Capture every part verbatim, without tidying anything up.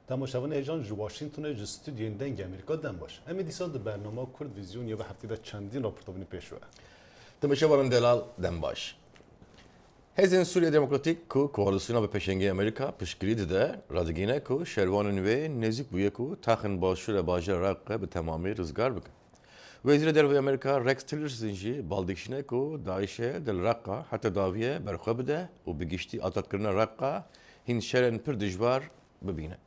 Temaşevanê hêjan ji Washingtonê ji stûdyoyên Dengê Amerîka dem baş. Em ê dîsa di bernama Kurd Vîzyon ya vê heftê de çendîn raporta bînin pêş we. Temaşevanên delal dem baş. Hêzên Sûriya Demokratîk ku koalîsyona bi pêşengê Amerîka piştgirî dide, radigihîne ku şervanên wê nêzîk bûye ku taxên başûrê bajarê Reqe bi temamî rizgar bikin. Wezîrê Derve Amerîka Rex Tillerson jî bal dikişîne ku DAIŞê di li Reqa heta dawiyê berxwe bide û bi giştî azadkirina Reqa hîn şerên pir dijwar bibîne.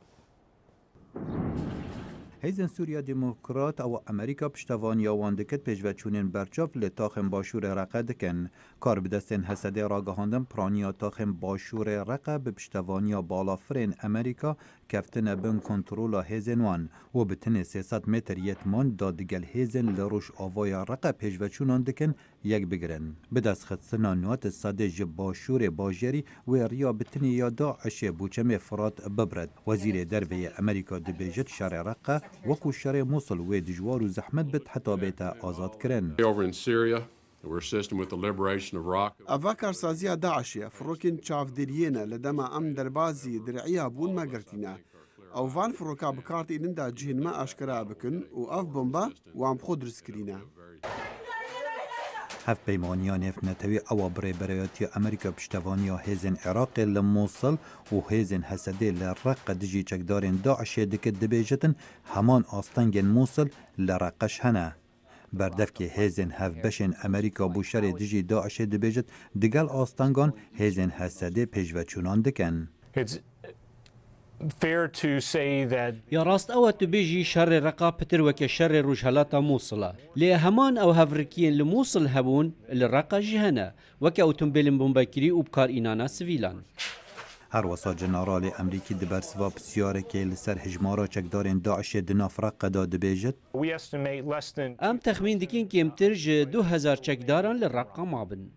Hêzên Sûriya Demokrat ew Amerîka piştevaniya wan dikit pêşveçûnên berçav li taxên başûrê Reqe dikin. Karbidestên Hesedê ragihandin piraniya taxên başûrê Reqe bi piştevaniya balafirên Amerîka keftine bin kontrola hêzên wan û bi tenê sê sed metr yê timan da digel hêzên li rojavaya Reqe pêşveçûnan dikin yek bigirin. Bi destxistina nod sedê ji başûrê bajarî wê riya bi tenê ya DAIŞê bo çemê Firat bibret. Wezîrê Derve yê Amerîka dibêjit şerê Reqe wekû şerê Mûsil wê dijwar û zehmet bit heta bête azadkirin. Over in Syria, we're assisting with the liberation of Raqqa. Eva karsaziya DAIŞê ye, firokên çavdêriyê ne, li dema em derbazî dir'iya bûn me girtîne. Ew van firoka bi kar tînin de cihên me aşkera bikin û ev bombe wan bi xwe dirust kirîne. Hevpeymaniya nêvnetewî ewa bi rêberayetiya Amerîka piştevaniya hêzên Iraqê li Mûsil û hêzên Hesedê li Reqe dijî çekdarên DAIŞê dike dibêjitin, heman astengên Mûsil li Reqe jî hene. Berdevkê hêzên hevbeşên Amerîka bo şerê dijî DAIŞê dibêjit, digel astengan hêzên Hesedê pêşveçûnan dikin. It's fair to say that Ya rast ew e tu bêjî şerê Reqa pitir weke şerê Rojhelata Mûsil e. Lê heman ew hevrikiyên li Mûsil hebûn, li Reqa jî hene. Weke otombêlên bombekirî û bikarînana sivîlan. Her wisa Generalê Amerîkî di bersiva pisyarekê li ser hijmara çekdarên DAIŞê di nav Reqe de dibêjit, We estimate less than Em texmîn dikin kêmtir ji du hezar çekdaran li Reqa mabin.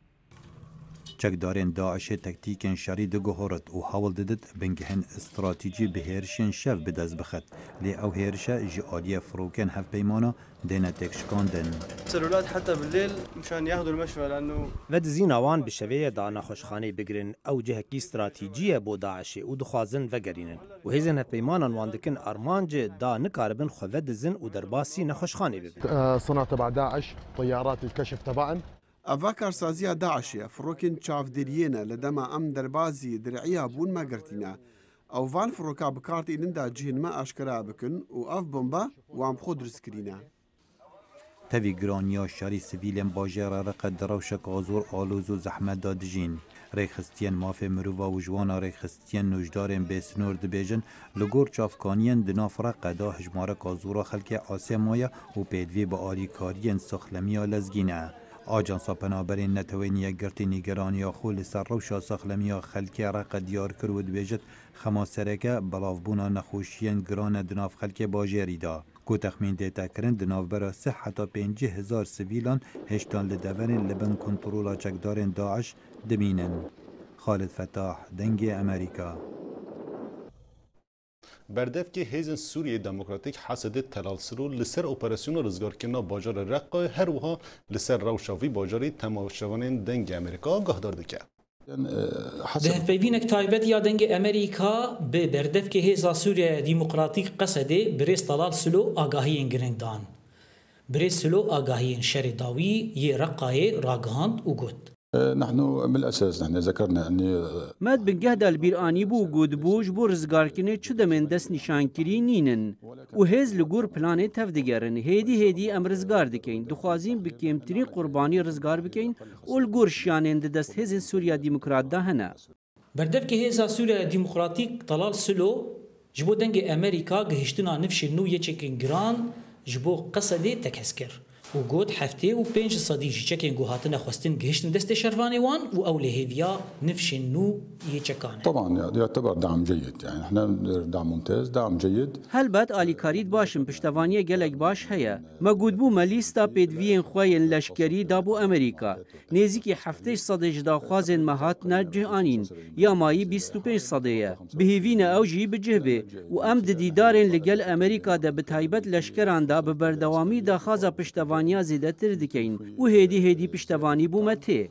Çekdarên DAIŞê tektîkên şerî diguhorit û hewl didit bingehên stratîcî bi hêrişên şev bi dest bixit. Lê ew hêrişe ji aliyê firokên hevpeymana dêne têkşikandin. سلولات حتى بالليل مشان ياخذوا المشفى لأنه Vedizîna wan bi şevê ye da nexweşxaneyê bigirin. Ew cihekî stratîcî ye bo DAIŞê û dixwazin vegerînin. Û hêzên hevpeymanan wan dikin armanc da nikaribin xwe vedizin û derbasî nexweşxanê bibin. آه، صنع تبع داعش، طيارات الكشف تبعن. Eva karsaziya DAIŞê ye, firokên çavdêriyê ne, li dema em derbazî dir'iya bûn me girtîne. Ew van firoka bi kar tînin de cihên me aşkera bikin û ev bombe wan bi xwe dirust kirîne. Tevî giraniya şerî sivîlên bajêra Reqe di rewşeka zor aloz û zehmet de dijîn. Rêkxistiyên mafê mirova û ji wana rêkxistiyên nûjdarên bêsinor dibêjin, li gor çavkaniyên di nav Reqe de hijmareka zora xelkê asê maye û pêdivî bi alîkariyên saxlemiya lezgîn e. Ajansa Penaberên Neteweyên Yekgirtî nîgeraniya xwe li ser rewşa saxlemiya xelkê Reqe diyar kir û dibêjit, xema sereke belavbûna nexweşiyên giran e di nav xelkê bajêrî de. Ku texmîn tête kirin, di navbera sih heta pêncî hezar sivîlan hêştan li deverên li bin kontrola çekdarên DAIŞ dimînin. Xalid Fetah, Dengê Amerîka. Berdevkê Hêzên Sûriyeyê Demokratîk Hesedê Telal Silo li ser operasyona rizgarkirina bajarê Reqayê her wiha li ser rewşa vî bajarî temaşevanên Dengê Amerîka agahdar dike. Di hevpeyvînek taybet ya Dengê Amerîka bi berdevkê Hêza Sûriye Demokratîk Qesedê birêz Telal Silo agahiyên giring dan. Birêz Silo agahiyên şerê dawî yê Reqayê ragihand û got. نحن بالأساس نحن ذكرنا أني Me di bingeh de li bîr anîbû û gotibû, ji bo rizgarkirinê çi demên destnîşankirî nînin û hêz li gor planê tevdigerin. Hêdî hêdî em rizgar dikeyn. Dixwazîn bi kêmtirîn qurbanî rizgar bikeyn û li gor şiyanên di dest Hêzên Sûriya Demokrat de hene. Berdevkê Hêza Sûriya Demokratîk Telal Silo ji bo Dengê Amerîka gihiştina nifşên nû yê çekên giran ji bo Qesedê tekez kir û got, heftê û pênc sedî ji çekên ku hatine xwestin gihiştin destê şervanê wan û ew lê hêviya nifşên nû yê çekan e. طبعا يعتبر دعم جيد، يعني احنا دعم ممتاز، دعم جيد. Helbet alîkarî baş in, piştevaniyê gelek baş heye. Me gotbû me lîsta pêdiviyên xwe yên leşkerî da bo Amerîka. Nêzîkî heftê sedê ji daxwazên me hatine cih anîn, ya mayî bîst û pênc sedê ye. Bi hêvî ne ew jî bi cih bê û em di dîdarên li gel Amerîka de bi taybet leşkeran de bi berdewamî daxwaza piştevaniya zêdetir dikeyn û hêdî hêdî piştevanî bo me tê.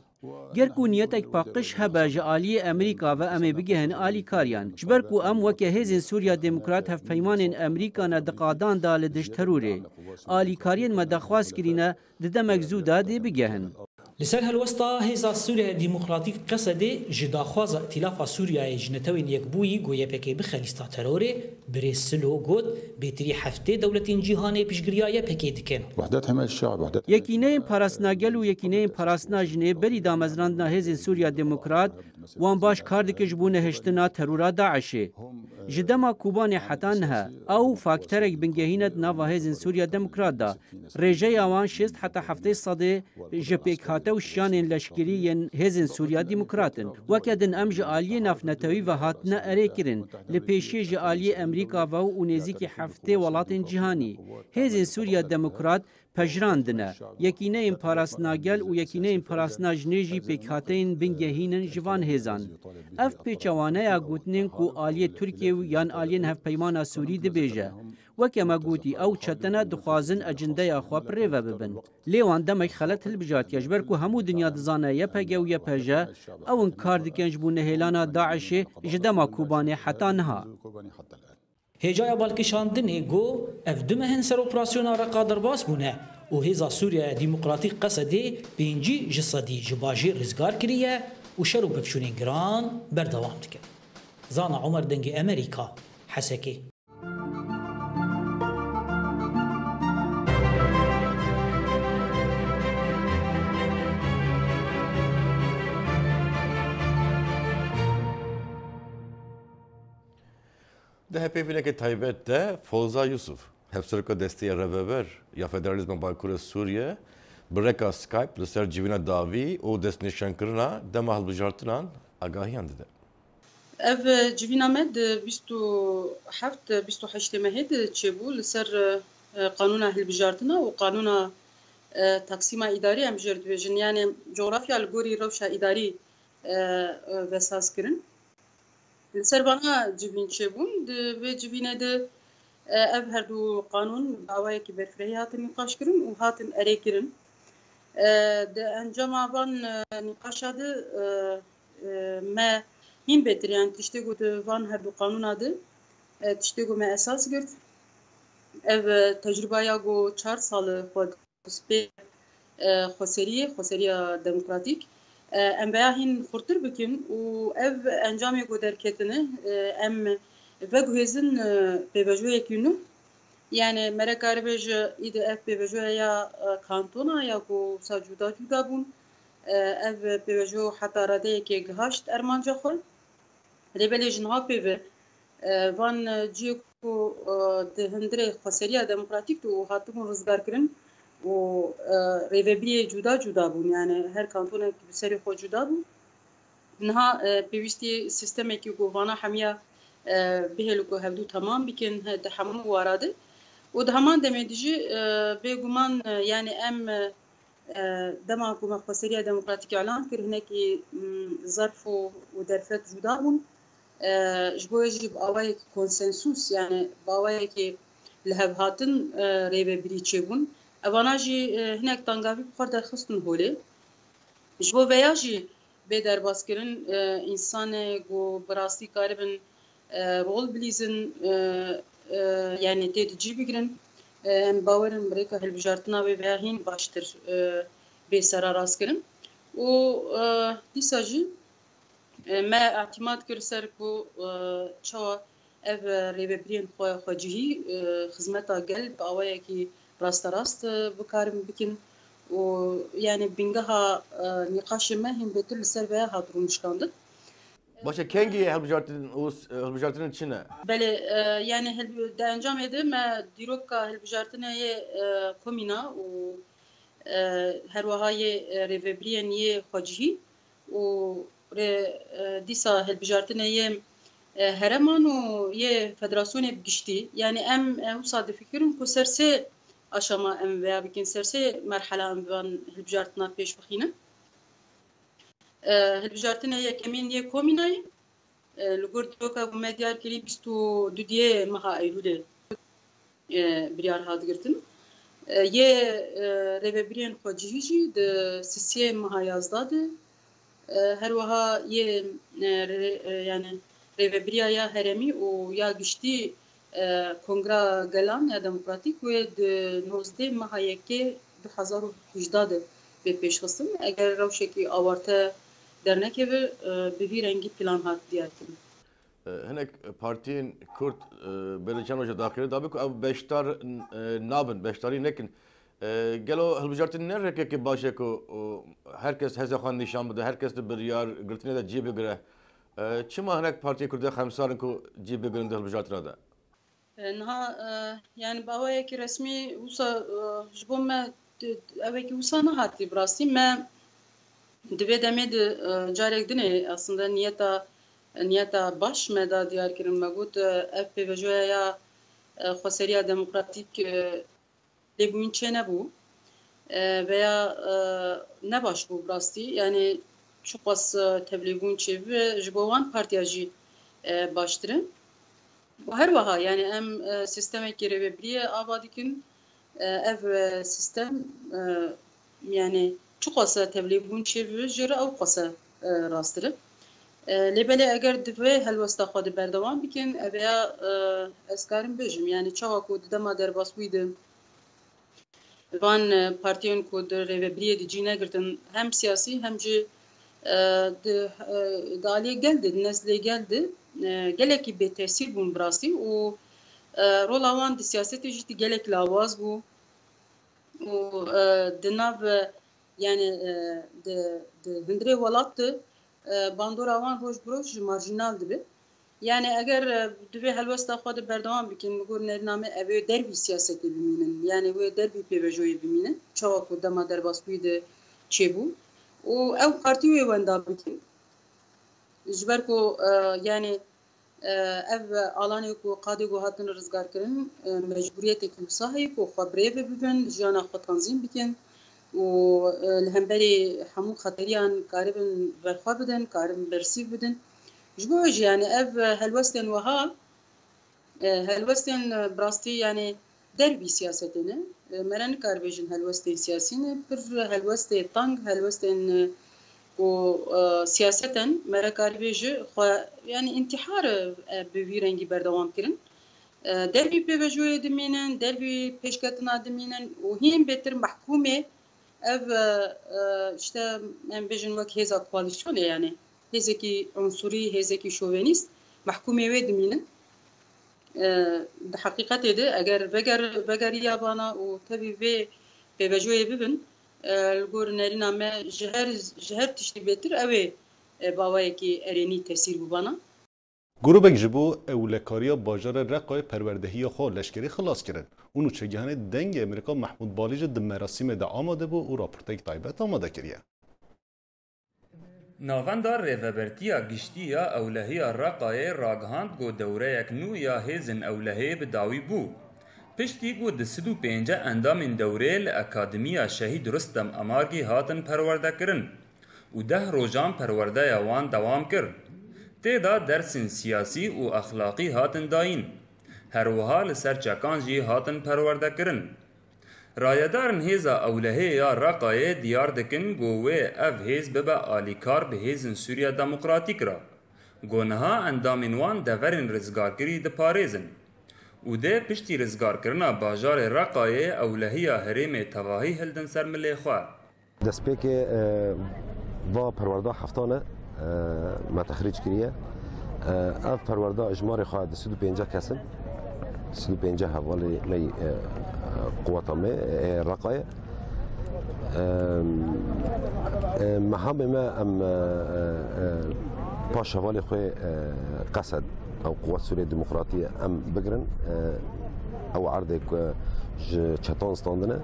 Ger ku niyetek paqij hebe ji aliyê Amerîka ve em ê bigehin alîkariyan. Ji ber ku em weke Hêzên Sûriya Demokrat hevpeymanên Amerîka ne di qadan de li dij terorê. Alîkariyên me daxwaz kirîne di demek zû de dê bigehin. Li ser helwesta Hêza Sûriya Demokratîk Qesedê ji daxwaza Îtîlafa Sûriyeyê ji Netewên Yekbûyî ku Y P G bixe lîsta terorê, birêz Silo got, bêtirî heftê dewletên cîhanê piştgiriya Y P G dikin. وحدات حماية الشعب، وحدات Yekîneyên Parastina Gel û Yekîneyên Parastina Jinê berî damezrandina Hêzên Sûriya Demokrat wan baş kar dikin ji bo nehiştina terora DAIŞê. Ji dema Kobanê heta niha ew fakterek bingehîn e di nava Hêzên Sûriya Demokrat de. Rêjeya wan şêst heta heftê sedê ji pêkhate û şiyanên leşkerî yên Hêzên Sûriya Demokrat in. Weke din em ji aliyê navnetewî ve hatine erêkirin, li pêşiyê ji aliyê Amerîka ve û nêzîkî heftê welatên cîhanî. Hêzên Sûriya Demokrat pejirandine. Yekîneyên Parastina Gel û Yekîneyên Parastina Jinê jî pêkhateyên bingehîn in ji van hêzan. Ev pêçewaneya gotinên ku aliyê Tirkiye û yan aliyên Hevpeymana Sûrî dibêje. Weke me gotî, ew çete ne, dixwazin ecindeya xwe bi rê ve bibin. Lê wan demek xelet hilbijartiye, ji ber ku hemû dinya dizane Y P G û Y P J ew in kar dikin ji bo nehêlana DAIŞê ji dema Kobanê heta niha. Hêjaya balkişandinê got, ev du meh in ser operasyona Reqa derbas bûne û Hêza Sûriya Demokratîk Qesedê pêncî ji sedî ji bajêr rizgar kiriye û şer û pevçûnên giran berdewam dikin. Zana Omer, Dengê Amerîka, Hesekê. Di hevpeyvîneke taybet de Fewza Yusuf, Hevserokê Desteya Rêveber ya Federalîzma Bakurê Sûriyê, bi rêka Skype li ser civîna dawî û destnîşankirina dema hilbijartinan agahiyan dide. Ev civîna me di bîst û heft, bîst û heştê mehê de çêbû li ser, e, qanûna hilbijartina û qanûna, e, taksîma îdarî em jê re dibêjin. Yanî cografya li gorî rewşa îdarî, e, e, ve saz kirin. Li ser vana civîn çêbûn. Di vê civînê de, e, ev her du qanûn bi awayekî berfirehî hatin nîqaşkirin û hatin erêkirin. E, di encama van, e, nîqaşa de, e, e, me hîn bêtir, yani tiştê ku di van her du qanûna de, e, tiştê ku me esas girt, ev, e, tecrûba ya ku çar sal xwe spê, e, xweseriyê, xweseriya demokratîk, e, em veya hîn xurtir bikin û ev encamê ku derketine, e, em veguhêzin, e, pêvajoyekî nû. Yani mere karibe ji î de ev pêvajoya ya, e, kantona ya ku wisa cuda cuda bûn, e, ev pêvajo heta radeyekê gihaşt ermanca xwe. Lê belê ji niha pê ve, e, van, e, cihê ku, e, di hundirê xweseriya demokratîk de û hatibûn rizgarkirin û, e, rêvebiriyê cuda cuda bûn. Yani her kantonek bi serê xwe cuda bû. Niha, e, pêwîstî sîstemekî ku vana hemiya, e, bihêl ku hevdû temam bikin, he, di hemû wara de. Û di heman demê de jî, e, bêguman, e, yani em, e, E, dema ku me xweseriya demokratîk îlan kir, hinekî, mm, zerf û, û derfet cuda bûn. E, ji bo wê jî bi awayekî konsensus, yani bi awayekî lihevhatin, e, rêvebirî çêbûn. Evana jî, e, hinek tangavî bi xwe derxistin holê. Ji bo veya jî bê derbaskirin, e, însanê ku bi rastî karibin e, rol bilîzin, e, e, yani tê di cî bigirin. E, em bawer in bi rêka hilbijartina wê veya hîn baştir, e, bê serarastkirin. Û, e, dîsa jî, e, me îtîmat kir ser ku, e, çawa ev, e, rêvebiriyên xwe, xwecihî, e, xizmeta gel bi awayekî rasterast, e, bikarin bikin. Û yani bingeha, e, nîqaşê me hîn bêtir li ser veya hat rûnişkandin. Baş e, kengî hilbijartin û s-, hilbijartinên çi ne? Belê, e, yani hilbi-, di encamê de me dîroka hilbijartinê yê, e, komîna û, e, her wiha yê, e, rêvebiriyên yê xwecihî û rê-, e, dîsa hilbijartinê yê, e, herêman û yê federasyonê bi giştî. Yani em, e, wisa difikirin ku ser sê aşama em veya bikin, ser sê merhela em van hilbijartina pêş bixînin. E, hilbijartinê yekemîn yê komînayê, e, li gor dîroka ku me diyar kirî bîst û du diyê meha Eylûlê, e, biryar hat girtin. E, yê, e, rêvebiriyên xwecihî jî di sisê meha yazda de, E, her wiha yê, e, rê-, e, yani rêvebiriya ya herêmî û ya giştî, e, Kongra Gelan ya Demokratîk wê di nozdeh meha yekê du hezar û hejdeh de bê pêşxistin. Eger rewşekî awarte dernekeve, e, bi vî rengî plan hat diyarkirin. E, hinek partiyên Kurd, e, belê çend roja daxilî dabe ku ew beşdar, e, nabin, beşdarî nekin. E, gelo hilbijartin ne rêkeke baş e ku, o, her kes heza xwe nîşan bide, her kes di biryar girtinê de cî bigire? E, çima hinek partiyên Kurd de xemsar in ku cî bigirin di hilbijartina de? E, niha, e, yani bi awayekî resmî wisa, e, ji bo me, e, evekî wisa nehatî bi rastî. Me di vê demê de, e, carek dinê aslında niyeta, niyeta baş me da diyar kirin. Me got, e, ev pêvejoya ya, e, xweseriya demokratîk, e, lêbûyîn çênebû, e, veya, e, ne baş bû bi rastî. Yani çiqas, e, tevlêbûn çêbibe ji bo wan partiya jî, e, baştir e. Û her wiha yani em, e, sîstemekî rêvebiriyê ava dikin. E, ev, e, sîstem, e, yani çiqas e tevlêbûn çêbibe jê re ew qas e, e, rastir e. E, lê belê eger di vê helwesta xwe de berdewam bikin, ev ya, e, ez karim bêjim, yani çawa ku di dema derbasbûyî de van, e, partiyên ku di rêvebiriyê de cî negirtin, hem siyasî hem jî, e, di, e, di aliyê gel de, di neslê gel de, e, gelekî bêtesîr bûn bi rastî û, e, rola wan di siyasetê jî di gelek lawaz bû û, e, di nav, e, yani, e, di, di hundirê welat de, e, bandora wan roj bi roj marjînal dibe. Yani eger, e, di vê helwesta xwe de berdewam bikin, li gor nerîna me ev ê dervî siyasetê bimînin. Yani wê dervî pêvejoyê bimînin. Çawa ku dema derbasbûyî de çêbû. Û ew partî wê wenda bikin. Ji ber ku, e, yani, e, ev alanê ku qadê ku hatin rizgarkirin, e, mecbûriyeteke wisa heye ku xwe birêve bibin, jiyana xwe tanzîm bikin û, e, li hemberî hemû xeteriyan karibin berxwe bidin, karibin bersîv bidin. Ji bo wê jî, yani, ev helwestên wiha, e, helwestên, e, bi rastî, yani, dervî siyasetê ne. E, me re nikare bêjin helwestên siyasî ne. Pir helwestê teng, helwestên, e, ku, e, siyaset in, me re karibêje xwe, yani, întîhar, e, bi vî rengî berdewam kirin. E, dervî pêvejoyê dimînin, dervî pêşketina dimînin û hîn bêtir mehkûmê ev, e, e, işte, em bêjin wek hêza koalîsyonê, yani hêzekî unsurî, hêzekî şovenîst, mehkûmê wê dimînin. E, di heqîqetê de eger veger-, vegeriya vana û tevî vê pêvejoyê bibin, e, li gor nerîna me ji her, ji her tiştî bêtir ew ê, e, bi awayekî erênî tesîr bibana. Grûbek ji bo ewlekariya bajarê Reqayê perwerdehiya xwe leşkerî xilas kirin û nûçegihanê Dengê Amerîka Mehmûd Balî jî di merasîmê de amade bû û raporteke taybet amade kiriye. Navenda Rêvebertiya Giştî ya Ewlehiya Reqayê ragihand ku dewreyek nû ya hêzên ewlehiyê bi dawî bû. Piştî ku du sed û pêncî endamên dewrê li Akademiya Şehîd Rustem Amargî hatin perwerdekirin û deh rojan perwerdeya wan dewam kir. Tê de dersên siyasî û exlaqî hatin dayîn. Her wiha li ser çekan jî hatin perwerdekirin. Rayedarên Hêza Ewlehê ya Reqayê diyar dikin ku wê ev hêz bibe alîkar bi hêzên Sûriya Demokratîk re, ku niha endamên wan deverên rizgarkirî diparêzin û dê piştî rizgarkirina bajarê Reqayê ewlehiya herêmê tevahî hildin ser milê xwe. Destpêkê, e, va perwerda heftan e, e, me texrîc kiriye. E, ev perwerda ijmarê xwe du sed û pêncî kes in. Du sed û pêncî hevalê me yî, e, e, quweta me, e, Reqayê. E, e, mehamê me em, e, e, e, paş hevalê xwe, e, Qesed, ew quwet Sûriyê Demokratî ye, em bigirin. E, ew erdê ku ji çetan standine,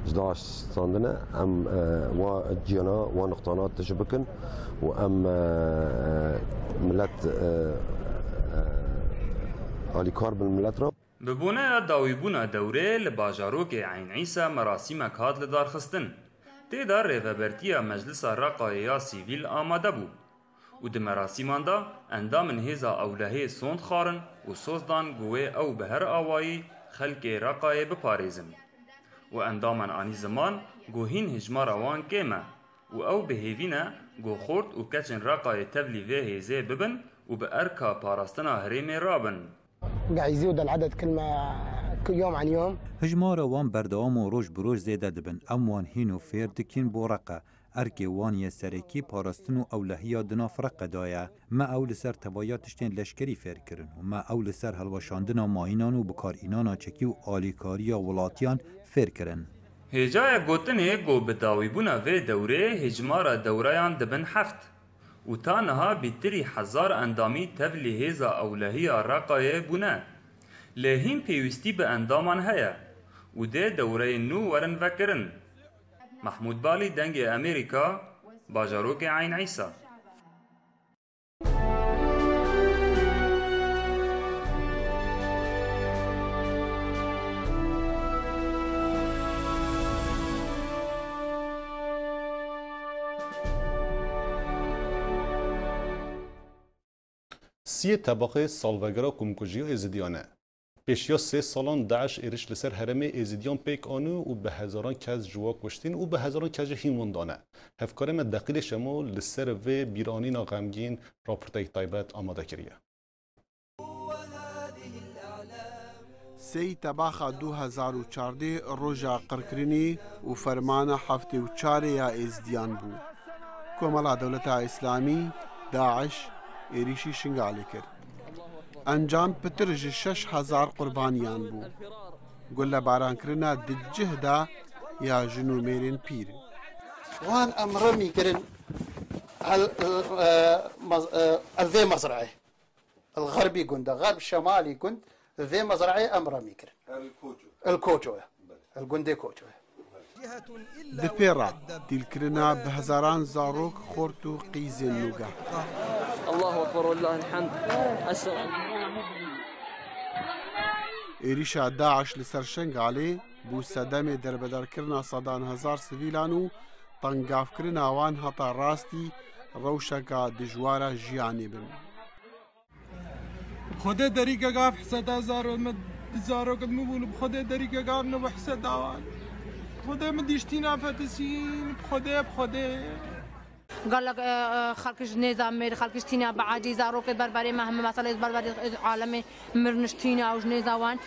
ji DAIŞ standine, em, e, wa ciyana, wa nuqtana tije bikin û em, e, e, milet, e, e, alîkar bin milet re. Bi boneya dawîbûna dewrê li bajarokê Eyn Îsa merasîmek hat lidarxistin. Tê de Rêvebertiya Meclisa Reqayê ya Sîvîl amade bû. Û di merasîman de endamên hêza ewlehê sond xwarin û soz dan ku wê ew bi her awayî xelkê Reqayê biparêzin. Û endaman anî ziman ku hîn hijmara wan kêm e û ew bi hêvî ne Ku xort û keçên Reqayê tevlî vê hêzê bibin û bi erka parastina herêmê rabin. قاعد يزيد العدد كل ما، كل يوم عن يوم. Hijmara wan berdewam û roj bi roj zêde dibin. Em wan hîno fêr dikîn bo Reqe. Erkê wan yê serekî parastin û ewlehiya di nav Reqe de ye. Me ew li ser tevaya tiştên leşkerî fêr kirin û me ew li ser hilweşandina mayînan û bikarînana çekî û alîkariya welatiyan fêr kirin. Hêjayek gotinê ku bi dawîbûna vê dewrê hêjmara dewreyan dibin heft û ta niha bîtirî hezar endamî tevlî hêza ewlehiya Reqayê bûne. Lê hîn pêwîstî bi endaman heye û dê dewreyên nû werin vekirin. Mehmûd Balî, Dengê Amerîka, bajarokê Eyn Îsa. Siyê tebaxê salvegera komkujiya Êzidiyan e. Pêşiya sê salan DAIŞ êrîş li ser herêmê Êzidiyan pêk anî û bi hezaran kes ji wa kuştîn û bi hezaran kes ji hîn windane. Hevkarê me Deqîlê Şemo li ser vê bîranîna xemgîn raporteyek taybet amade kiriye. Sêyî tebaxa du hezar û çardeh roja qirkirinê û fermana heftê û çarê ya Êzdiyan bû. Komela Dewleta Îslamî, DAIŞ, êrîşî Şingalê kir. Encam pitir ji şeş hezar qurbaniyan bû. Gullebarankirina di cih de ya jin û mêrên pîr. Wan em remî kirin el, el, e, mez-, e, el vê mezraê. El Xerbî gund e, Xerb Şemalî gund, vê mezraê em remî kirin. El Koço. El Koço ye. El gundê Koço ye. Di pê re, tîlkirina bi hezaran zarok, xort û qîzên nûgeh. الله أكبر ولله الحمد. السلام. Êrîşa DAIŞ li ser Şengalê bû sedemê derbederkirina sedan hezar sivîlan û tengavkirina wan heta rastî rewşeka dijwara jiyanê bin. Xwedê derîke gav hise da zaro min, di zarokit min bûn, bi Xwedê derîke gav ne bi hise dawan. Xwedê min dîştîna fetisîn, bi Xwedê, bi Xwedê. Gelek, e, e, xelk ji nêza mêr, xelk ji tîna bi acî, zarokê berberê me, hemî meselê berberê, e, alemê mirniştîna û ji nêza wan.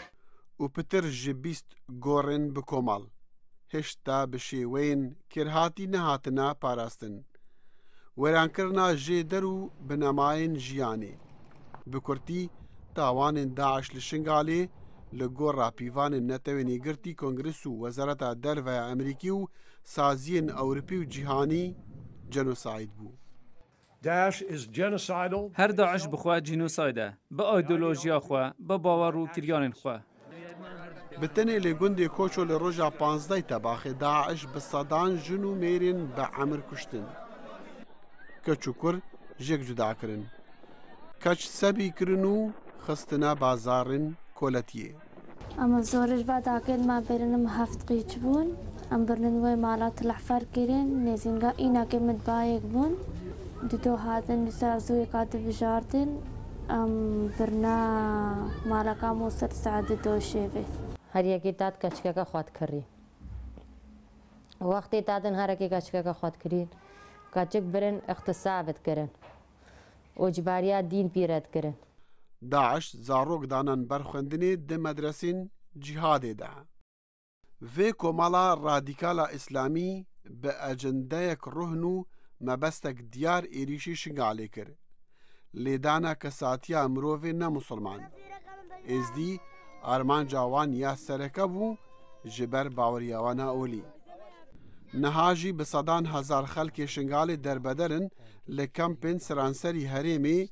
Û pitir ji bîst gorên bi komal, hêşta bi şêweyên kêrhatî nehatine parastin. Wêrankirina jêder û binemayên jiyanê. Bi kurtî, tawanên DAIŞ li Şingalê li gor rapîvanên Netewên Yekgirtî, Kongres û Wezareta Derve ya Amerîkî û saziyên Ewropî û cîhanî genosayd bû. Daesh is genocidal. Her DAIŞ bi xwe cînosayd e, bi aydolojiya xwe, bi bawer û kiryanên xwe. Bi tenê li gundê Koço li roja panzdeh Tebaxê DAIŞ bi sedan jin û mêrên bi emir kuştin. Keç û kur jêk cuda kirin. Keç sebî kirin û xistine bazarên koletiyê. Em zor ji ba dakên me birinin heft qîç bûn. Em birinin wê mala tilehfer kirin. Nêzînga înakê min bayek bûn. Dido hatin li ser zûyeka dibijardin. Em birna maleka Mûsir saet dido şêvê. Her yekî tat keçikeke xwe dikirî. Wextê tatin herekê keçikeke xwe dikirîn. Keçik birin ixtisab dikirin. Û cibariya dîn pîre dikirin. DAIŞ zarok danan ber xwendinê di medresên cîhadê de. Vê komela radîkala îslamî bi ecendeyek ruhn û mebestek diyar êrîşî Şingalê kir. Lêdana kesatiya mirovên ne misilman. Êzdî armanca wan ya sereke bû ji ber baweriya wan a olî. Niha jî bi sedan hezar xelkê Şingalê derbeder in li kempên seranserî herêmê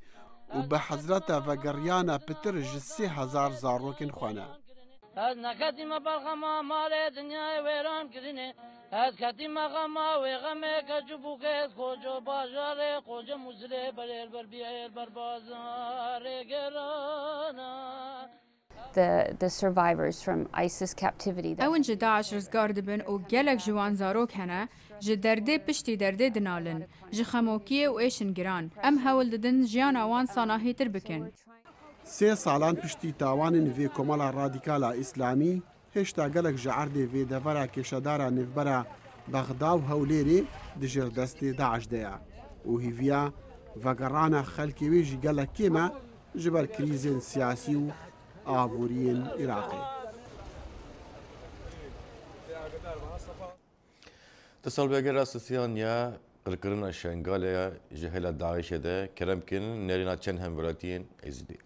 û bi hezreta vegeriyana pitir ji sê hezar zarokên xwe ne. Ez neketîme ber xema malê dinyayê wêran kirinê. Ez ketîme xema wê xemê keç û bûkê, ez koço bajarê, koçe Mûsilê, berêr ber biyêr ber bazarê gerana. The, the survivors from ISIS captivity. Ew in ji DAIŞ rizgar dibin û gelek ji wan zarok hene, ji derdê piştî derdê dinalin, ji xemokiyê û êşin giran. Em hewl didin jiyana wan sanahîtir bikin. Sê salan piştî tawanên vê komela radîkala îslamî, hêşta gelek ji erdê vê devera kêşedara nêvbera Bexda û Hewlêrê di jêrdestê DAIŞ de ye. û hêviya vegerana xelkê wê jî gelek kêm e ji ber krîzên siyasî û aboriyên Iraqê. Di salvegera sisiyan ya qirkirina Şengalê ji hêla DAIŞê de kerem kirin nêrîna çend hemwelatiyên Êzidî.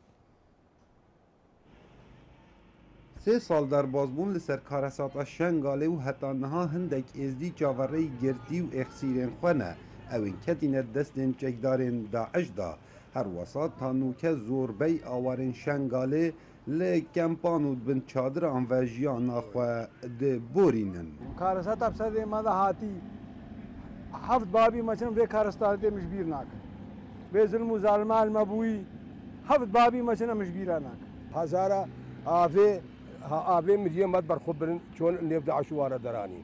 Sê sal derbazbûn li ser karesata Şengalê û heta niha hindek Êzdî çaverêyî girtî û êxsîrên xwe ne. Ew ên ketîne destên çekdarên DAIŞ de. Her wesa ta nûke zorbey awarên Şengalê li kempan û di bin çadiran ve jiyana xwe diborînin. Karesata bi sedê me de hatî. Heft babî me çin vê karestatê min ji bîr nake. Vê zilm û zalima li me bûyî, heft babî me çin em ji bîra nake. Hezara avê, ha, avê miriyê me berxwe birin çon nêv DAIŞ û ware deranî.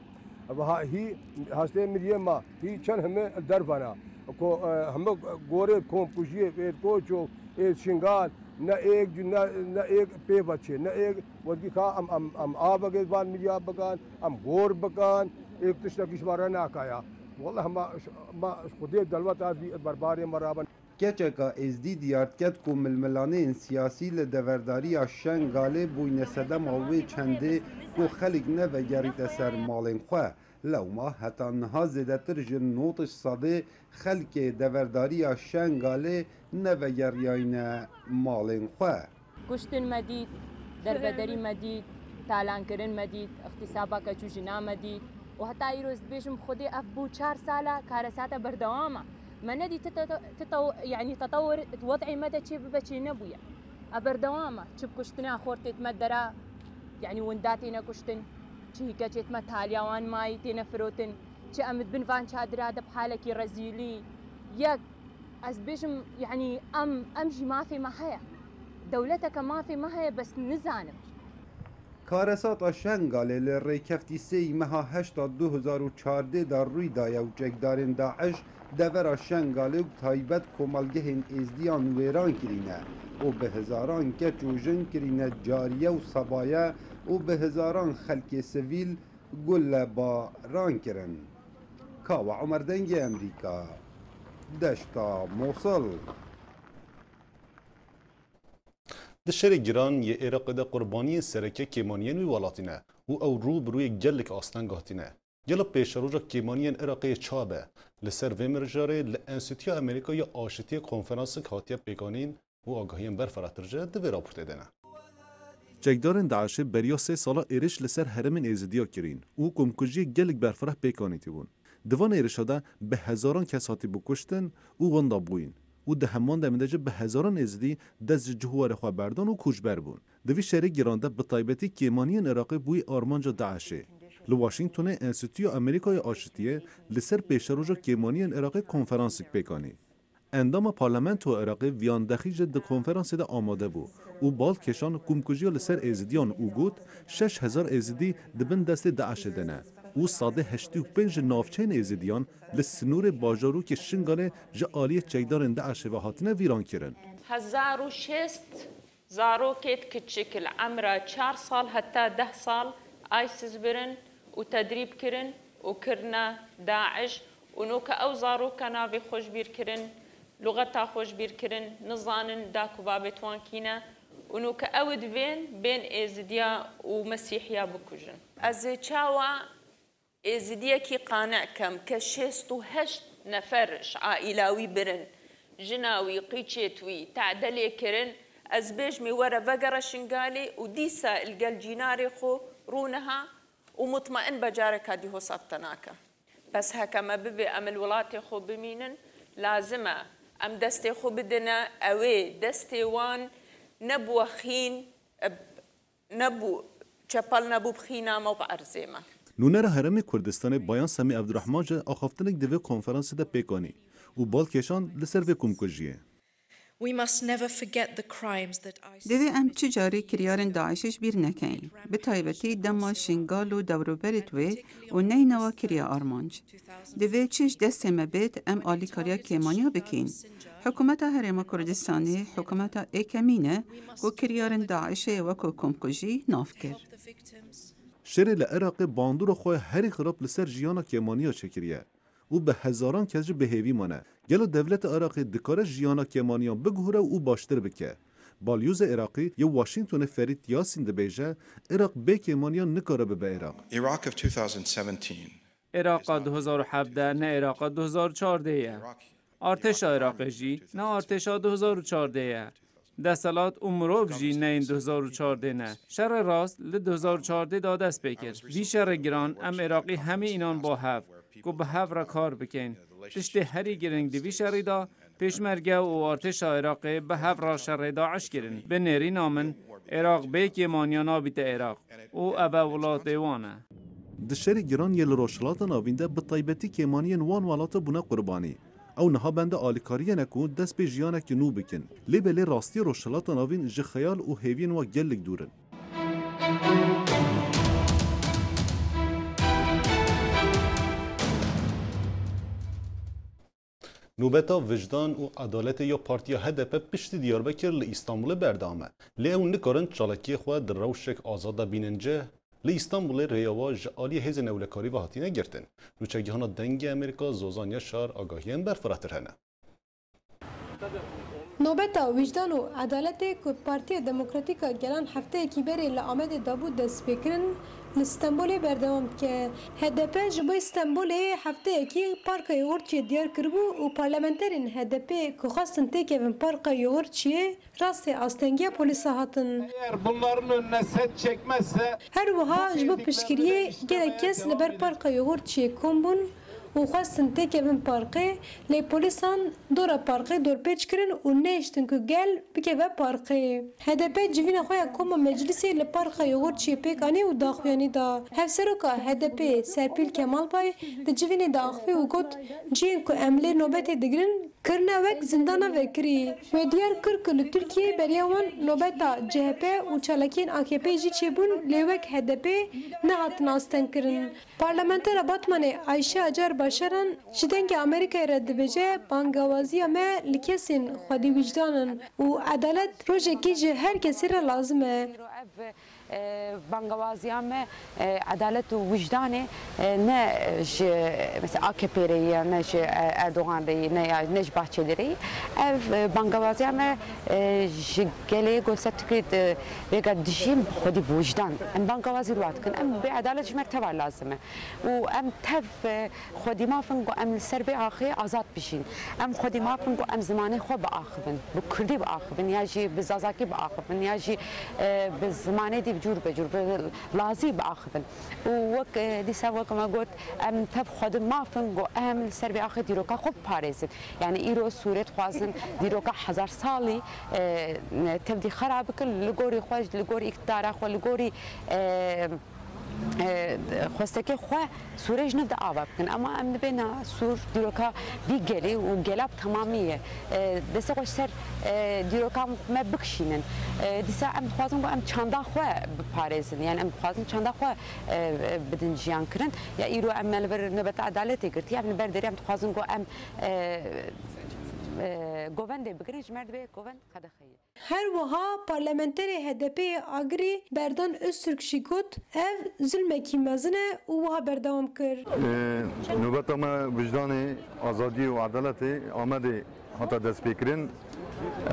Ev ha, hî hestê miriyê me, hî çend heme dervana. Ko, e, heme gorê komkujiyê, êr koço, êr Şingal, ne êk, ne, ne êk pê veçê, ne êk wezgî ka em, em, em avegê van miriya bigan, em gor bigan, êk tiştekî ji me re nakaya. Wallah ma, ma ji Xwedê delwet a vî berbarê me rabin. Keçeka Êzdî diyar diket ku milmilaneyên siyasî li deverdariya Şengalê bûyne sedema wê çendê ku xelk nevegerîte ser malên xwe. Lewma heta niha zêdetir ji notej sedê xelkê deverdariya Şengalê nevegeriyayne malên xwe. Kuştin me dît, derbederî me dît, talankirin me dît, îxtîsaba keç û jina me dît û heta îro ez dibêjim Xwedê ev bû çar sala karesata berdewam e. Me nedît ti te-, ti te-, yanî tetewur di wed'ê me de çê bibe çê nebûye. E berdewam e. Çi bi kuştina xortêt me dera, yanî winda têne kuştin, çi hî keçêt me taliya wan mayî têne firotin, çi em di bin van çadira de bi halekî rezîlî, yek Ez dibêjim, yanî em, em jî mafê me heye. Dewleteke mafê me heye, bes nizanim. Karesata Şengalê li rêkeftî sêyî meha heşta du hezar û çardeh de rûy daye û çekdarên DAIŞ devera Şengalê û bi taybet komelgehên Êzdiyan wêran kirîne û bi hezaran keç û jin kirîne cariye û sebaye û bi hezaran xelkê sivîl gulebaran kirin. Kawa Omer, Dengê Emerîka, Deşta Mosil. Di şerê giran yê Iraqê de qurbaniyên sereke kêmaniyên wî welatî ne û ew rû bi rûyê gelek asteng hatîne. Gelo pêşeroja kêmaniyên Iraqê çawa be? Li ser vê mirjarê li Enstîtuya Amerîka ya Aşitiyê konferansek hatiye pêkanîn û agahiyên berfirehtir jî di vê raportê de ne. Çekdarên DAIŞê beriya sê sala êriş li ser herêmên Êzidiya kirîn û komkujiyê gelek berfireh pêk anîtibûn. Di van êrişa de bi hezaran kes hatibû kuştin û wenda bûyîn û di heman demê de jî bi hezaran Êzidî dest ji cih û warê xwe berdan û koçber bûn. Di vî şerê giran de bi taybetî kêmaniyên Iraqê bûyî armanca DAIŞê. Li Washingtonê Enstîtuya Amerîka ya Aşitiyê li ser pêşeroja kêmaniyên Iraqê konferansek pêk anî. Endama Parlamentoya Iraqê Viyan Dexî jî di konferansê de amade bû û bal kêşan komkujiya li ser Êzidiyan û got, şeş hezar Êzidî di bin destê DAIŞê de ne û sedê heştê û pênc ji navçeyên Êzidiyan li sinûrê bajarokê Şingalê ji aliyê çekdarên DAIŞê ve hatine vîrankirin. Hezar û şêst Zarokêt kiçik li emra çar sal heta deh sal ISIS birin û tedrîb kirin û kirine DAIŞ û noke ew zaroka navê xwe ji bîr kirin, luxeta xwe ji bîr kirin, nizanin da ku babêt wan kî ne û noke ew divên bên Êzidiya û Mesîhiya bikujin. Ez ê çawa Êzidiyekî qane kem ke şêst û heşt nefer ji aîla wî birin, jina wî, qîçêt wî, tade lê kirin, ez bêjmê were vegere Şingalê û dîsa li gel cînarê xwe rûniha û mutmein be careka dî hosat te nake. Bes heke me bivê em li welatê xwe bimînin, lazim e em destê xwe bidine, ew ê destê wan nebûwe xîn, Nebû, çepel nebû bi xîna me û bi erzê me. Nûnera Herêmê Kurdistanê Bayan Semî Evdirehman jî axaftinek di vê konferansê de pêk anî û bal kêşand li ser vê komkujiyê. We must never forget the crimes that ISIS Divê em çi carî kiryarên DAIŞê ji bîr nekeyin. Bi taybetî dema Şingal û dewroberê wê û neyne wa kiriye armanc. Divê çi ji destê me bêt, em alîkariya kêmaniya bikin. Hikûmeta Herêma Kurdistanê hikûmeta êkemîn e ku kiryarên DAIŞê wekû komkujî nav kir. Şerê li Iraqê bandora xwe herî xirab li ser jiyana kêmaniya çêkiriye û bi hezaran kes jî bi hêvî mane. Gelo dewleta Iraqê dikare jiyana kêmaniyan biguhire û baştir bike? Balyozê Iraqê yê Washingtonê Ferît Yasîn dibêje, Iraq bê kêmaniyan nikare bibe Iraq. Iraq of two thousand seventeen Êraqa du hezar û hevdeh ne Êraqa du hezar û çardeh ye. Artêşa Iraqê jî ne artêşa du hezar û çardeh ye. Desthilat û mirov jî ne yên du hezar û çardeh ne. Şerê rast li du hezar û çardeh de dest pê kir. Vî şerê giran em Iraqî hemî înan ba hev, ku bi hev re kar bikeyn. Tiştê herî giring di vî şerî de Pêşmerge û artêşa Iraqê bi hev re şerê DAIŞ kirin. Bi nêrîna min, Iraq bê kêmaniya nabîte Iraq û ev e welatê wan e. Di şerê giran yê li Rojhilata Navîn de bi taybetî kêmaniyên wan welata bûne qurbanî. Ew niha bende alîkariyê ne ku dest pê jiyanekî nû bikin. Lê belê rastiyê Rojhilata Navîn ji xeyal û hêviyên we gelek dûr in. Nobeta Wijdan û Edaletê ya Partiya H D P piştî Diyarbekir li Îstanbulê berdewam e. Lê ew nikarin çalakiyê xwe di rewşek azad de bînin cih. Li Îstanbulê rêya wan ji aliyê hêzên ewlekarî ve hatine girtin. Nûçegihana Dengê Amerîka Zozan Yaşar agahiyên berfiratir hene. Nobeta Wijdan û Edaletê ku Partiya Demokratîk a Gelan hefteyekî berê li Amedê dabû destpêkirin, li Stenbolê berdewam dike. H D P ji bo Stenbolê hefteyekî Parka Yoxurtçiyê diyar kiribû û parlamenterên H D P ku xwestin têkevin Parka Yoxurtçiyê, rastê astengiya polîsa hatin. Eğer bunların önüne set çekmezse Her wiha ji bo piştgiriyê gelek kes li ber Parka Yoxurtçiyê kom bûn û xwestin têkevin parkê, lê polîsan dora parkê dorpêç kirin û nehiştin ku gel bikeve parkê. H D P civîna xwe ya koma meclisê li Parka Yoxurtçiyê pêk anî û daxuyanî da. Hevseroka H D P'ê Serpîl Kemalbay di civînê de axivî û got, cihên ku em lê nobetê digirin, kirine wek zindana vekirî. Wê diyar kir ku li Tirkiyeyê beriya wan nobeta C H P û çalakiyên A K P jî çêbûn, lê wek H D P nehatin astengkirin. Parlamentera Batmanê Ayşe Acar Başaran ji Dengê Amerîkayê re dibêje, bangewaziya me li kesên xwedî wijdan in û edalet rojekî ji her kesî re lazim e. E, bangewaziya me, e, edalet û wijdanê, e, ne ji, mesela, A K P re ye, ne ji, e, Erdogan re ye, ne ya, ne ji Bahçeli re ye. Ev, e, bangewaziya me, e, ji gelê ku li ser Tirkiyê di vêga dijîn bi xwedî bi wijdan. Em bangewazî li wan dikin. Em bê edalet ji me re teva lazim e. Û em tev, e, Xwedî maf in ku em li ser vê axê azad bijîn. Em xwedî maf in ku em zimanê xwe biaxivin, bi kurdî biaxivin, ya jî bi zazakî biaxivin, ya jî, e, bi zimanê dî bi cûr be cûr, bi lazî biaxivin. Û wek, e, dîsa wek me got, em tev xwedî maf in ku em li ser vê axê dîroka xwe biparêzin. Yani îro Sûrê dixwazin dîroka hezar salî, e, tevdî xera bikin, li gorî xwe, li gorî îktidara xwe, li gorî, e, e, xwestekê xwe Sûrê ji nû de ava bikin. Ema em dibêne Sûr dîroka vî gelê û gela bi temamî ye. E, destê xwe ji ser, e, dîroka me bikişînin. E, dîsa em dixwazin ku em çanda xwe biparêzin. Yani em dixwazin çanda xwe, e, e, bidin jiyan kirin. Ya îro em me li vir nobeta edaletê girtiye, em li ber derê em dixwazin ku em, e, e, govendê bigirin, ji me re dibê govend qedexeyê. Her wiha parlamenterê H D P'ê yê Agirî Berdan Öztürk jî got, ev zulmekî mezin e û wiha berdewam kir. Ee, nobeta me wijdanê, azadiyê û edaletê Amedê hate destpêkirin.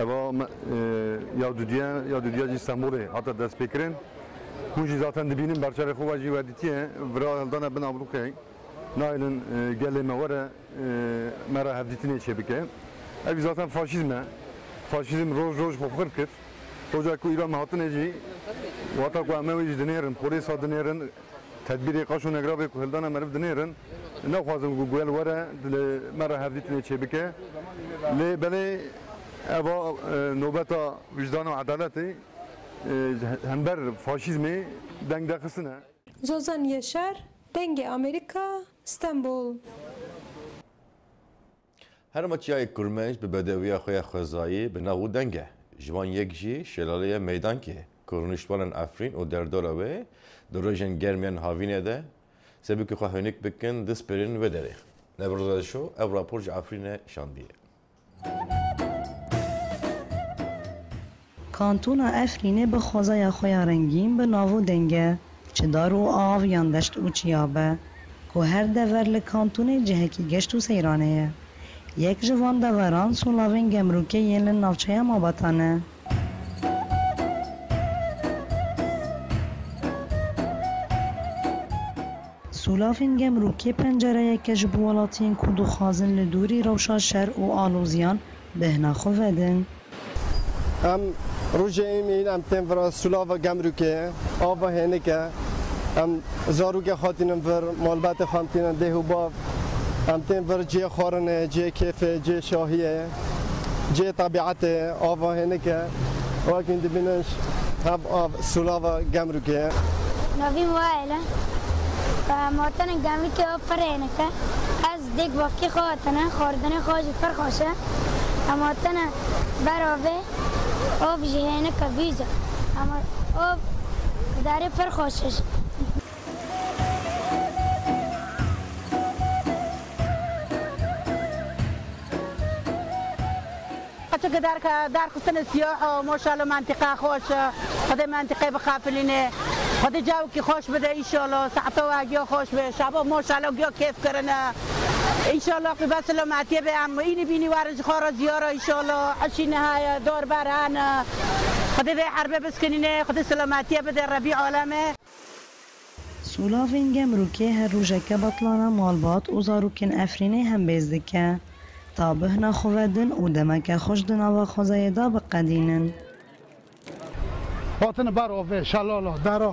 Eva me, e, ya dudiye, ya dudiye jî Stenbolê hate destpêkirin. Hûn jî zaten dibînin, berçavê xwe ve jî we dîtiye, vira hildane bin ablûqê. Nayêlin, e, gelê me were, e, me re hevdîtinê çêbike. Ev zaten faşîzm e. Faşîzm roj roj xwe xurt kir. Roja ku îro me hatine jî, wata ku em ê wî jî dinêrin, polêsa dinêrin, tedbîrê qaş û negravê ku hildane meriv dinêrin, naxwazin ku gel were, li me re hevdîtinê çêbike. Lê belê eva, e, nobeta wijdan û edaletê, e, hember faşîzmê dengdexistin e. Zozan Yaşar, Dengê Amerîka, Stenbol. Herêma Çiyayê Kurmenc bi bedewiya xwe ya xwezayî bi nav û deng e. Ji wan yek jî şelaleya Meydankê ku rûniştvanên Efrîn û derdora wê di rojên germ yên havînê de sebikê xwe hênik bikin, dispêrin vê derê. Nevroza Şo ev rapor ji Efrînê şandiye. Kantona Efrînê bi xwezaya xwe ya rengîn, bi nav û deng e, çi dar û av yan deşt û çiya be, ku her dever li kantûnê cihekî geşt û seyranê ye. Yek ji van deveran sûlavên Gemrûkê yên li navçeya Mabatan e. Sûlavên Gemrûkê pencereyeke ji bo welatiyên ku dixwazin li dûrî rewşa şer û aloziyan bêhna xwe vedin. Em rojê îmîn em tên vira Sûlava Gemrûkê, ava hênik e. Em zarokê xwe tînin vir, malbatê xwe em tînin dêh û bav. Em tên vir cihê xwarinê, cihê kêfê, cihê şahiyê, cihê tebîetê, ava hênik e. Wekî dibînin hev av Sûlava Gemrûkê. Navî min Wael e. Em hatine Gemrûkê, av pir hênik e. Ez dêk bavkê xwe hatine, xwarinê xwe jî pir xweş e. Em hatine ber avê, av jî hênik e, bîz e. Ama av derê pir xweş e jî. Qeçeke derke-, derxistine siyah e, maşallah mentiqe xweş e. Xwedê mentiqê bixafilîne. Xwedê cawekî xweş bide înşallah. Saeto ve giya xweş be. Şaba maşallah giya kêf kirine. Înşallah qîbe selametiyê be, em înî bînî werin ji xwe re ziyara înşallah. Eşî niha ye, dor ber hene. Xwedê vê herbe biskinîne, Xwedê selametiyê bide Rebî aleme. Sûlavên Gemrûkê her rojeke betlana malbat û zarokên Efrînê hembêz dike. Ta bihna xwe vedin û demeke xweş di nava xwezayê de biqedînin. Hatine ber avê, şelala, dera.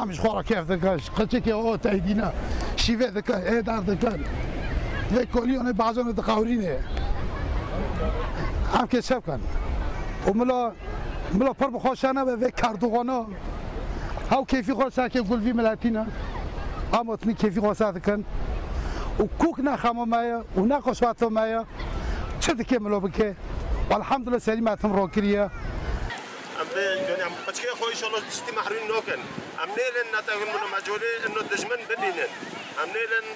Em ji xwe re kêf dikin. Qeçekê o teydîne. Şîvê dikin, ê der dikin. Vê kolîyanê bazanê dixewrînê. Em kêşev kin. Û mila, mila pir bi xwe şane be vê kerdoxana. Hew kêfî xwe seke gul vî miletî ne. Em otinî kêfî xwe se dikin. Û kûk ne xema me ye û ne qeşwata me ye. Çi dike milo bike? Elhamdulillah, serî me tim rokiriye. Em vê, yani, em qeçkê xwe înşallah tiştî mehrûm nakin. Em nêlin netewin min û mecolê ino dijmin bibînin. Em nêlin,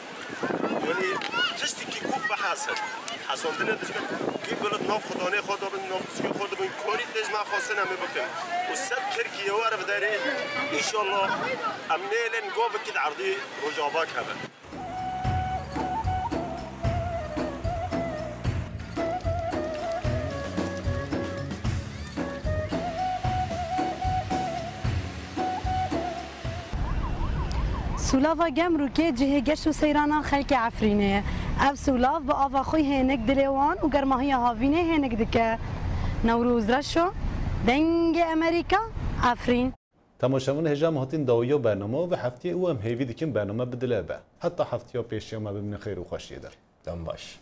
yani, tiştekî kûk bihesin. Hesandinê dijmin, kî bilit nav xudanê xwe dibin, nav tişkê xwe dibin, korî têj me xwestin em ê bikin. Û ser Tirkiye were bi derê, înşallah, em nêlin govekî di erdî Rojava kevin. Sûlava Gemrûkê cihê geşt û seyrana xelkê Efrînê ye. Ev sûlav bi ava xwe hênik dilê wan û germahiya havînê hênik dike. Newroz Reşo, Dengê Emerîka, Efrîn. Temaşevan hêja em hatin dawiya bername ve heftiyê û em hêvî dikin bername bi dile be. Heta heftiya pêşiya me bimînin xêr û xweşiyê de. Dem baş.